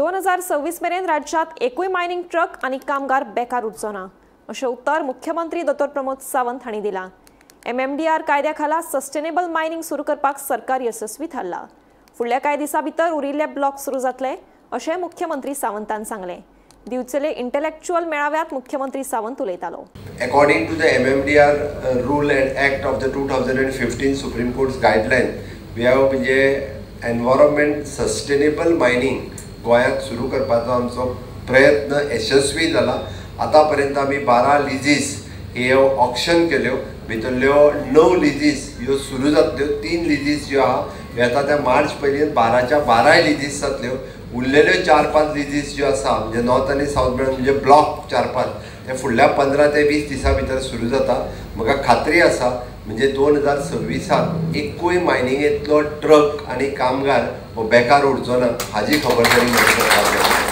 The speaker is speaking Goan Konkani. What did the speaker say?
2026 मेरेन राज्यात एकूय मायनिंग ट्रक आनी कामगार बेकार उरचो ना अशें उत्तर मुख्यमंत्री दोतोर प्रमोद सावंत हांणी दिलां. एमएमडीआर कायद्या खाला सस्टेनेबल मायनिंग सुरू करपाक सरकार येसस्वी थारला. फुडल्या कांय दिसां भितर उरिल्ले ब्लॉक सुरू जातले अशें मुख्यमंत्री सावंतान सांगलें. दिवचले इंटेलेक्च्युअल मेळाव्यात मुख्यमंत्री सावंत उलयतालो. According to the MMDR rule and act of the 2015 Supreme Court's guideline, we have म्हणजे एनवायरमेंट सस्टेनेबल मायनिंग गोंयांत सुरू करपाचो आमचो प्रयत्न यशस्वी जाला. आतां पर्यंत आमी 12 लिजीस ह्यो ऑक्शन केल्यो, भितरल्यो 9 लिजीस ह्यो सुरू जातल्यो, 3 लिजीस ज्यो आहा ह्यो येता त्या मार्च पयलीं 12च्या 12 लिजीस जातल्यो. उरलेल्यो 4-5 लिजीस ज्यो आसा म्हणजे नॉर्थ आनी सावथ मेळून म्हणजे ब्लॉक 4-5 ते फुडल्या 15 ते 20 दिसां भितर सुरू जाता. म्हाका खात्री आसा म्हणजे 2026 एकूय मायनिंगेंतलो ट्रक आनी कामगार हो बेकार उरचो ना हाजी खबरदारी म्हजी सरकार घेता.